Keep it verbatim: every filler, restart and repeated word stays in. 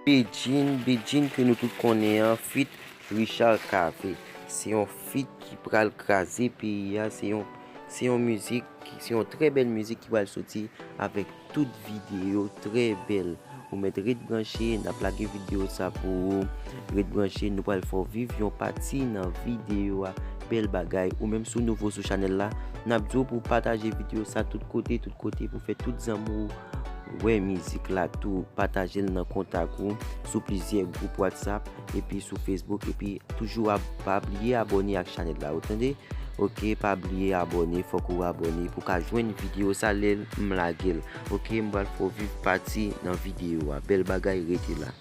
Bedjine, Bedjine ke nou tout konnen an, feat Richard Cavé. Se yon feat ki pral kraze peyi a, se yon, se yon mizik, se yon trè bèl mizik ki pral soti avèk tout videyo trè bèl. Ou mèt ret branche, n ap lage videyo sa pou ou. Ret branche, nou pral fè w viv yon pati nan videyo a. Bèl bagay. Ou menm si w nouvo sou chanèl la, n ap di w pou w pataje videyo sa tout kote, tout kote, pou fè tout zanmi w wè mizik la tou. Pataje l nan kontak ou, sou plizyè gwoup WhatsApp, epi sou Facebook, epi toujou ap, pa bliye abòne ak chanèl la, ou tande? Ok, pa bliye abòne, fòk ou abòne pou ka jwenn videyo sa lè m lage l. Ok, m pral fè w viv pati nan videyo a. Bèl bagay, rete la.